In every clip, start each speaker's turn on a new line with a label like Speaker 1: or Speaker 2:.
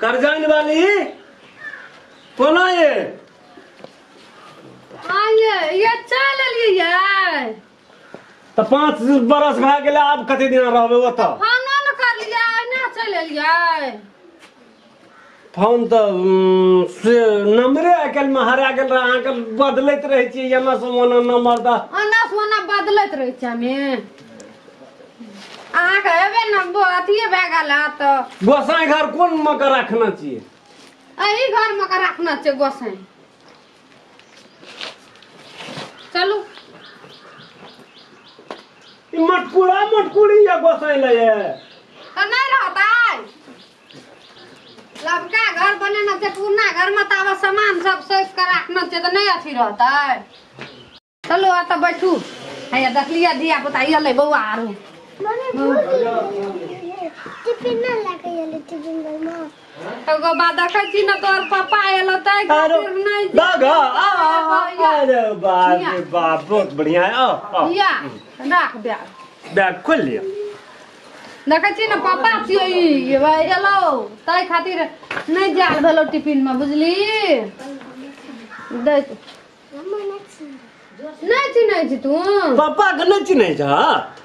Speaker 1: करजाइन वाली कोना ये
Speaker 2: आइए ये चल एलियै
Speaker 1: त 5 बरस भए गेलै आब कते दिन रहबै ओतऽ
Speaker 2: फोनो न कर लियै ना चल एलियै
Speaker 1: फोन त से नंबरे आइ काल्हिमे हरा गेल रहे अहाँके बदलैत रहै छियै एना से ओना नंबर the
Speaker 2: ओना से ओना बदलैत रहै छियै हमे अहाँके एबे न अथिये भए गेल हँ तऽ
Speaker 1: गोसाई घर कोन मे के रखने छियै
Speaker 2: एहि घर मे के रखने छियै गोसाई चलू
Speaker 1: ई मटकुरा मटकुरी या गोसाई लए
Speaker 2: तऽ नहि रहतै लबका घर बनेने छै पुरना घर में तऽ आब सामान सब सैत के राखने छै तऽ नहि अथी रहतै चलू एतऽ बैठू हैया देखलियै धिया पुता एलै बौआ आरू
Speaker 3: टिफिन न लए एलै टिफिन घरमे
Speaker 2: एगो बात देखै छी ने तोहर पापा एलो तै
Speaker 1: अरे
Speaker 2: खातिर नहि
Speaker 1: दागा अरे बाप रे बाप बहुत बढ़िया है आओ आओ
Speaker 2: या राख बैग
Speaker 1: बैग खोल लियो
Speaker 2: देखै छी ने पापा छियै ई एलो तै खातिर नहि जायल भेलो टिफिन में बुझली दै नहि चिन्है छी तू
Speaker 1: पापा के नहि चिन्है छ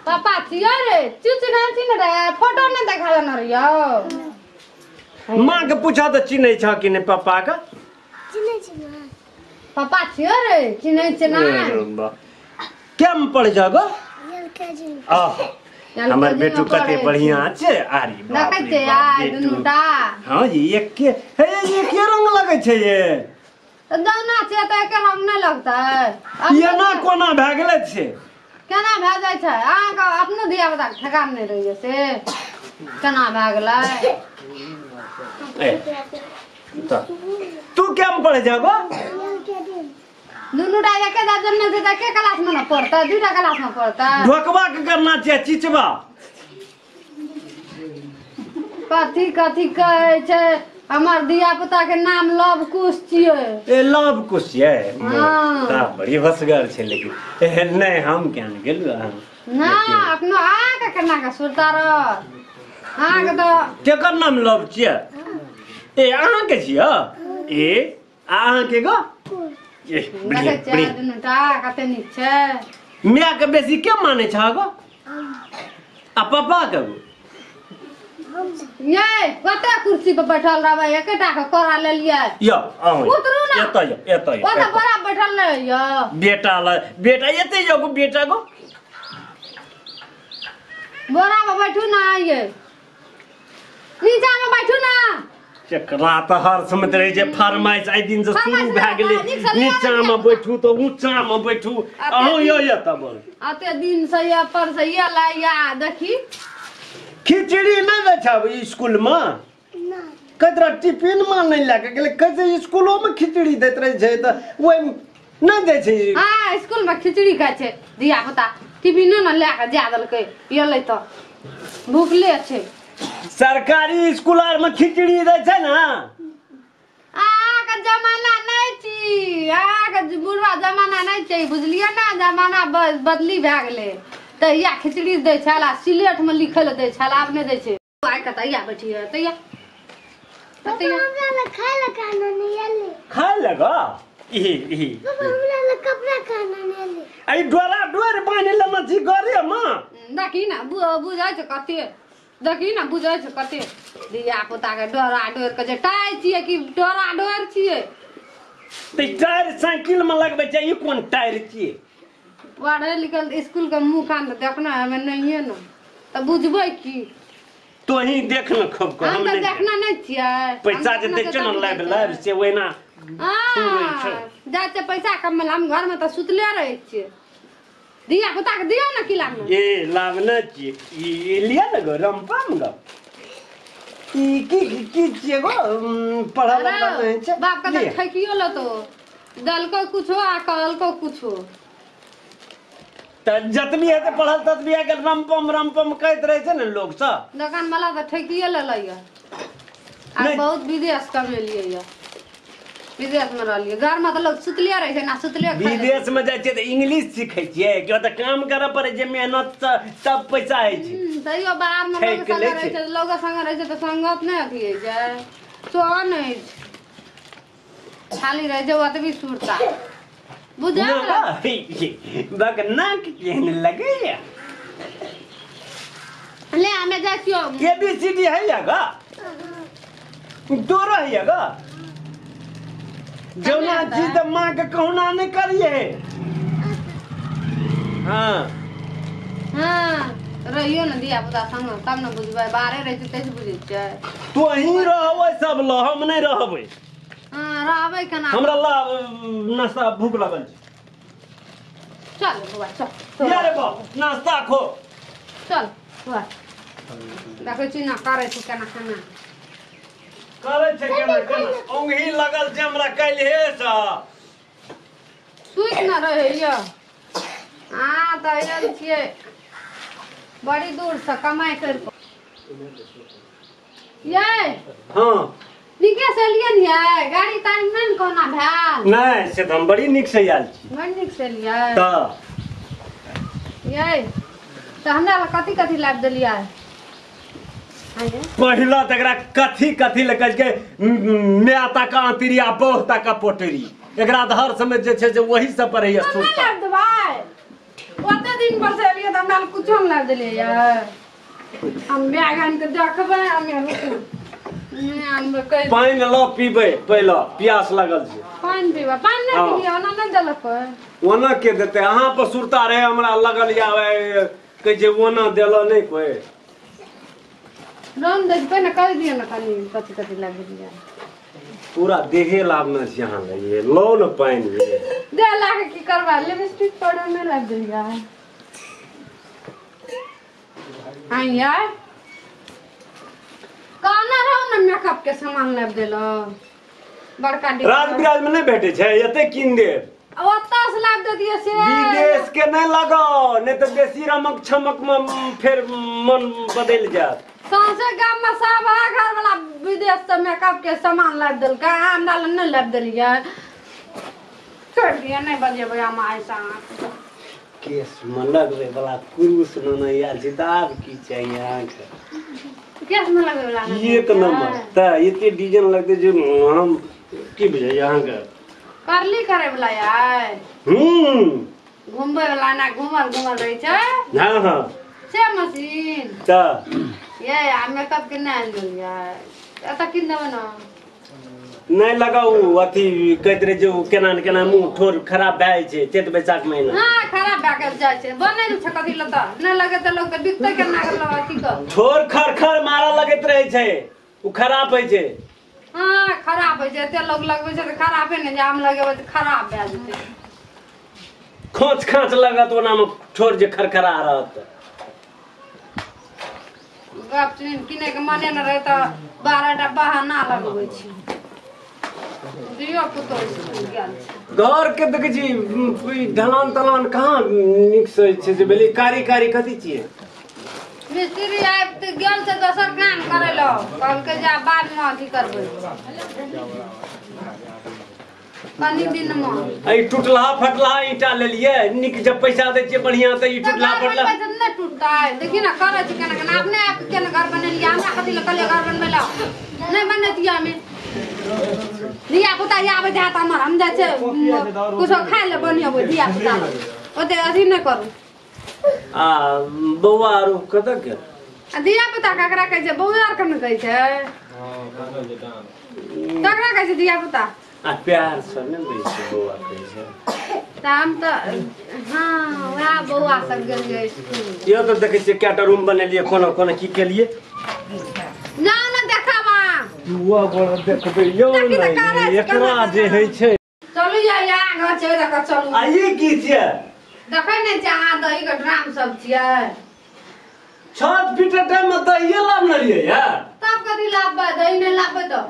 Speaker 2: पापा छियै रे तू चिन्है छी ने रे फोटो नहि देखा देने रहियौ
Speaker 1: माँ के पूछा तऽ चिन्है छ कि नहि पापा के
Speaker 3: चिन्है छी माँ
Speaker 2: पापा छियै रे चिन्है छै ना
Speaker 1: केम पढ़ै छ गो
Speaker 3: एलकेजी
Speaker 1: आह हमर बेटू कते बढ़िया छै आरी बाप
Speaker 2: देखै
Speaker 1: रे
Speaker 2: छै
Speaker 1: बाप
Speaker 2: आइ
Speaker 1: बेटू
Speaker 2: दुनूटा
Speaker 1: हाँ जी एके हे एके रंग लगै छै ये
Speaker 2: तऽ दौना छै तऽ एके रंग नहि लगतै
Speaker 1: एना कोना भए गेलै छै
Speaker 2: केना भए जाइ छै अहाँके अपनो धिया पुताके ठेकान नहि रहैया से केना भए गेलै
Speaker 1: ए तऽ तू केम पढ़ै छ गो
Speaker 2: दुनू टा एके दर्जन मे छै तऽ एके क्लास मे ने पढ़तै दूटा क्लास मे पढ़तै
Speaker 1: ढोकबा के करना छै चिचबा
Speaker 2: कथी कथी कहै छै हमर धिया पुता के नाम लव कुश छियै
Speaker 1: ए लव कुश छियै
Speaker 2: हाँ।
Speaker 1: ता बड़ी होशगर छै लेकिन ए, नहि हम केहन गेलु अहाँ
Speaker 2: ना अपनो अहाँके केना के सुरता रहत अहाँके तऽ
Speaker 1: केकर नाम लव छियै ए अहाँके छियै ए आ अहाँके गो ए बढ़िया
Speaker 2: देखै छियै
Speaker 1: बढ़िया
Speaker 2: दुनू टा कते नीक छै
Speaker 1: माय के बेसी के मानै छ गो आ पापा के गो
Speaker 2: ये कते कुर्सी पर बैठल रहबै एकेटा के कोरा लेलियै
Speaker 1: यो आउ
Speaker 2: उतरू ना।
Speaker 1: एतऽ यो एतऽ यो
Speaker 2: ओतऽ
Speaker 1: एतऽ।
Speaker 2: बड़ा बैठल रहे यो
Speaker 1: बेटा ल बेटा एतै यो गो बेटा गो
Speaker 2: बोरा में बैठू ना ये नीचा में बैठू ना
Speaker 1: चकरा तऽ हर समय रहै छै फरमाइश आइ दिन से शुरू
Speaker 2: फरमाइश
Speaker 1: भए गेलै
Speaker 2: नीक से लिअ
Speaker 1: नीचा मे बैठू तऽ ऊँचा मे बैठू अहूँ यो एतऽ बोल
Speaker 2: अते दिन से ये पर से ये ला या देखी
Speaker 1: खिचड़ी नहि दै छै स्कूल मे कहैत रह टिफिन मे नहि लए कऽ गेलै कहै छै स्कूलो मे खिचड़ी दैत रहै छै तऽ ओहिमे नहि दै छै
Speaker 2: हाँ स्कूल में खिचड़ी खाइ छै धिया पुता टिफिनो ने लए कऽ जा देलकै एलै तऽ भूखले छै
Speaker 1: सरकारी स्कूल आर मे खिचड़ी दै छै ने
Speaker 2: अहाँके जमाना नहि छी अहाँके बुढ़वा जमाना नहि छै बुझलियै ने जमाना बदली भए गेलै तहिया खिचड़ी दै छल आ सिलेटमे लिखै लए दै छल आब नहि दै छै आइ के तहिया बैठिए तहिया तहिया
Speaker 3: हमरा लए खाय लए खाना नहि एलै
Speaker 1: खाय लगा इही इही
Speaker 3: पापा हमरा लए कपड़ा खाना नहि एलै
Speaker 1: अई डोरा डोर बान्हि लेने छी घरे मे
Speaker 2: देखी ने बुझै छै कते देखी ने बुझै छै कते धिया पुताके डोरा डोर के जे टाइ छियै कि डोरा डोर छियै
Speaker 1: तऽ ई टायर साइकिल मे लगबै छै ई कोन टायर छियै
Speaker 2: पढ़े लिखल स्कूल के मुँह कान तऽ देखना हमे नहिये ने तऽ बुझबै की
Speaker 1: तोही देख न खूब के
Speaker 2: हम
Speaker 1: हम
Speaker 2: तऽ
Speaker 1: नहि
Speaker 2: देखना नहि छियै
Speaker 1: पैसा जे दै छै ने लाइब लाइब से ओहिना
Speaker 2: हँ जाइ छियै पैसा कमबै लए हम घरमे तऽ सुतले रहै छियै धिया पुता के दियौ ने किला में
Speaker 1: ए लावना छी ई लिया ने गो रमपम गो ई की की छियै गो पढ़ल नहि छै
Speaker 2: बाप के तऽ ठकियो लेतो दलको कुछो आ कहलको कुछो
Speaker 1: तऽ जतबी हेतै पढ़ल ततबी आइ काल्हि रमपम रमपम कहैत रहै छै ने लोक सब
Speaker 2: दोकान वाला तऽ ठकिए लेलै यऽ आ
Speaker 1: नहि।
Speaker 2: बहुत विदेश कमेलियै यऽ विदेश में रहलियै घर में तऽ लोग सुतले रहै छै ना सुतले खाइ छै।
Speaker 1: विदेश में जाइ छियै तऽ इंग्लिश सीखै छियै कि ओतऽ काम करऽ पड़ै छै मेहनत से तब पैसा होइ छै
Speaker 2: तैयो बाहर में लोग
Speaker 1: ठकि
Speaker 2: संगे
Speaker 1: लै
Speaker 2: रहै
Speaker 1: छै।
Speaker 2: छै लोग संगे रहै छै तऽ संगत नहि अथी होइ छै सेहो नहि खाली रहै छै ओतबी सुरता बुझल
Speaker 1: बगना केहन लगैया
Speaker 2: ले हमे जाइ छियौ
Speaker 1: एबीसीडी है या गा तोरा है गा जौना जी त माँ के कहुना नहीं करिए। हाँ
Speaker 2: हाँ रहियो न धिया पुता संग तब न बुझबै बाहरे रहै छै तैसे बुझै छियै।
Speaker 1: तू अहीं रहबै सब ल हम नहीं रहबै।
Speaker 2: हाँ रहबै केना
Speaker 1: हमरा ला नाश्ता भूख लगल छै।
Speaker 2: चल बौआ चल
Speaker 1: या रे बाप नाश्ता खो
Speaker 2: चल बौआ देखै छी न करै छै केना केना
Speaker 1: करै छै केना केना ओंघी लगल छै हमरा काल्हिए सँ
Speaker 2: सुति न रहैया। हाँ तऽ आयल छियै बड़ी दूर से कमाइ करि कऽ यै।
Speaker 1: हाँ
Speaker 2: नीके से एलियै ने यै गाड़ी ताड़ी नहि ने कोना भेल?
Speaker 1: नहि से तऽ हम बड़ी नीक से आयल छी।
Speaker 2: बड़ नीक से एलियै
Speaker 1: तऽ
Speaker 2: यै तऽ हमरा लए कथी कथी लाबि देलियै?
Speaker 1: पहिला तऽ एकरा कथी कथी लए कहै छै माय तक आँतरी आ बौह तक पोटरी एकरा तऽ हर समय जे छै से वही सब पर रहैया
Speaker 2: सुरता। लाबि देबै ओते दिन पर से एलियै तऽ हमरा लए कुछो नहि लाबि देलियै यै। हम बैगन के देखबै हमे रुकू
Speaker 1: पानि ल पीबै पहिले प्यास लगल छै।
Speaker 2: पानि पीबै पानि नहि पीलियै ओना नहि देलक
Speaker 1: ओना के देतै अहाँ पर सुरता रहे हमरा लगल या कहै छै ओना देलऽ नहि कोइ
Speaker 2: राम दै पहिने कहि दिअ ने कनि कथी कथी लाबि देलियै।
Speaker 1: पूरा देहे लाबने छी अहाँ लए लो ने पानि
Speaker 2: दे लाके की करबै लिपस्टिक पाउडर नहि लाबि देलियै। आइ यै कहने रहौ ने मेकअप के सामान लाबि देलहुँ बड़का
Speaker 1: राज बिराज में नहीं भेटै छै एते कीन देब
Speaker 2: ओतऽ से लाबि देतियै से
Speaker 1: विदेश के नहीं लगाओ नहीं तऽ बेसी रमक छमक में फेर मन बदलि जायत।
Speaker 2: सौंसे गाम में सब घर वाला विदेश से मेकअप के सामान लाबि देलकै हमरा लए नहि लाबि देलियै। छोड़ि दिअ नहि बजेबै हम आइ सँ।
Speaker 1: केस में लगबै वाला कुरुस नेने आयल छी तऽ आब की चाही अहाँके?
Speaker 2: केस में लगबै वाला
Speaker 1: एक नंबर तऽ एते डिजाइन लगतै जे हम की बुझाइए अहाँके
Speaker 2: करली करै वाला यै घुमबै वाला ना घुमल घुमल रहै छै।
Speaker 1: हाँ हाँ
Speaker 2: से मशीन
Speaker 1: तऽ
Speaker 2: ये आ मेकअप के नहि आनि देलियै एतऽ कीन देबै ने
Speaker 1: नहि लगाउ अथी कहैत रहै जे केना ने केना मुँह ठोर खराब भए जाइ छै चैत बैसाख महीना।
Speaker 2: हाँ खराब भए गेल जाइ छै बनै ने छै कथी लए तऽ नहि लगेतै लोक तऽ बिकतै केना अथी कऽ
Speaker 1: ठोर खर खर मारऽ लगैत रहै छै ओ खराब होइ छै।
Speaker 2: हाँ खराब होइ छै एते लोक लगबै छै तऽ खराबे ने जे हम लगेबै तऽ खराब भए जेतै।
Speaker 1: खोच खाँच लगत ओनामे ठोर जे खरखरा रहत।
Speaker 2: गप किनै के मने ने रहै तऽ 12 टा बहाना लगबै छै। दियो पुतोहु स्कूल गेल छै।
Speaker 1: घर के देखै छी ढलान तलान कहाँ नीक से छै जे भेलै कारी कारी कथी छियै?
Speaker 2: मिस्त्री आबि तऽ गेल छै दोसर काम करै लए कहलकै जे आब बादमे अथी करबै कनि दिनमे।
Speaker 1: एहि टुटलहा फटलहा ईंटा लेलियै नीक जब पैसा दै छियै बढ़िआँ तऽ ई टुटलहा फटलहा
Speaker 2: नहि टूटतै। देखी ने करै छै केना केना अपने आप केना घर बनेलियै हमरा कथी लए कहलियै घर बनबै लए नहि बनेतियै हमे धिया पुता आबै हैत हमर हम जाइ छै कुछो खाय लए बनेबै धिया पुता ओते अथी नहि करू।
Speaker 1: आ बौआ आरू कतऽ गेल?
Speaker 2: आ धिया पुता ककरा कहै छै बौआ आर के ने कहै छै ककरा कहै छै धिया पुता?
Speaker 1: आ प्यार से नहि दै छै बौआ कहै छै
Speaker 2: तऽ हम तऽ हाँ वएह बौआ सब गेलियै स्कूल।
Speaker 1: यौ तऽ देखै छियै कएटा रूम बनेलियै कोना कोना की केलियै
Speaker 2: जाउ ने देखब
Speaker 1: दुआ बड़ा देखबै यौ ने एकरा जे होइ छै।
Speaker 2: चलू यै आगाँ छै देखऽ चलू।
Speaker 1: आ ई की छियै?
Speaker 2: देखै नहि छियै अहाँ दही के ड्राम सब छियै
Speaker 1: छत पीटे टाइम में दहिए लाबने रहियै यार
Speaker 2: तब कथी लाबबै दही नहि लाबबै तऽ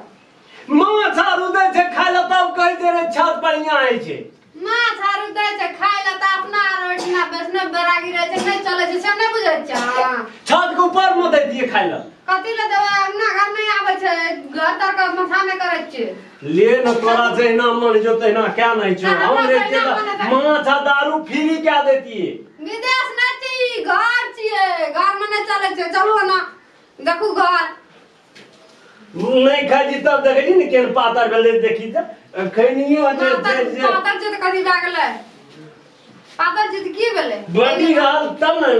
Speaker 1: माछ आरू दै छै खाय लए तब कहै छै रे छत बढ़िआँ होइ छै।
Speaker 2: माछ आरू दै छै खाय लए तऽ अपना आर ओहिठिना बेसने बैरागी रहै छै नहि चलै छै से नहि बुझै छियै?
Speaker 1: छत के ऊपर मे दै दियै खाय लए
Speaker 2: कथी लए देबै अपना घर नहि आबै छै घर तर के माथा नहि करै छियै।
Speaker 1: ले न तोरा जहिना मन जो तहिना क्या नहीं छौ हम रहितियै माछ आ दारू फ्री कए दैतियै।
Speaker 2: विदेश नहि छी घर छियै घर में नहि चलै छै। चलू ना देखू घर
Speaker 1: नहीं खाइ छी तब देखै छी ने केहन पातर भेलै देखी त खैनियो
Speaker 2: पातर छै त कथी भए गेलै पातर छै त की भेलै
Speaker 1: बड़ी रहल तब ने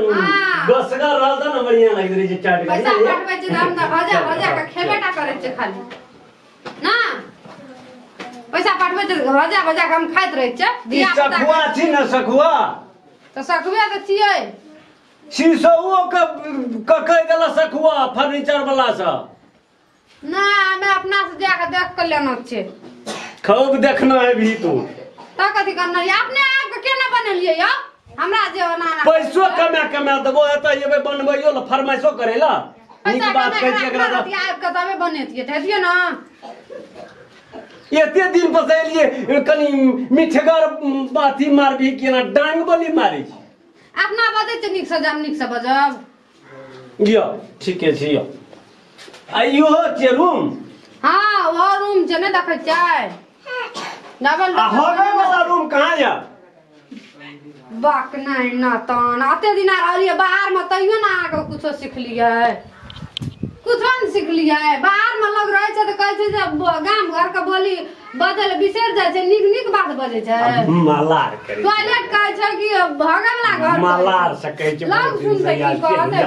Speaker 1: गोसगर रहल तब ने बढ़िया लगैत रहै छै चाट के
Speaker 2: पैसा पठबै छै त हम त भजा भजा के खेबे टा करै छै खाली ना पैसा पठबै छै भजा भजा के हम खाइत रहै छै
Speaker 1: धिया पुता सखुआ छी ने सखुआ
Speaker 2: त सखुआ त छियै
Speaker 1: शीशो के ककै देला सखुआ फर्नीचर वाला सब
Speaker 2: ना हमें अपना से जाके देख के लेना छे
Speaker 1: खूब देखना है भी तू
Speaker 2: त कथी करना है अपने आप के केना बनेलियै यौ हमरा जे ओना
Speaker 1: पैसो कमा कमा देबो एतऽ एबै बनबैयो ल फरमाइशो करेला नीक बात कहै छी एकरा
Speaker 2: त आब के तबे बनेतियै हेतियै ना
Speaker 1: एते दिन पर से एलियै कनी मिठगर बाथी मारबी केना डांग बली मारै छी
Speaker 2: अपना बजै छै नीक से जब नीक से बजब
Speaker 1: यो ठीके छै यो आ इहो छै रूम
Speaker 2: हाँ वो रूम छै नहि देखै छियै डबल
Speaker 1: आ होवे वाला रूम कहाँ या
Speaker 2: बाक नहीं ना तन अते दिना रहलियै बाहर में तैयो ना अहाँके कुछो सिखलियै कुछो नहि सिखलियै बाहर में लोग रहै छै तऽ कहै छै जे गाम घर के बोली बजल बिसरि जाइ छै नीक नीक बात बजै छै
Speaker 1: मलार करै
Speaker 2: टॉयलेट कहै छै कि भगै वला घर
Speaker 1: मलार से कहै छै
Speaker 2: लोग सुनतै की कहतै।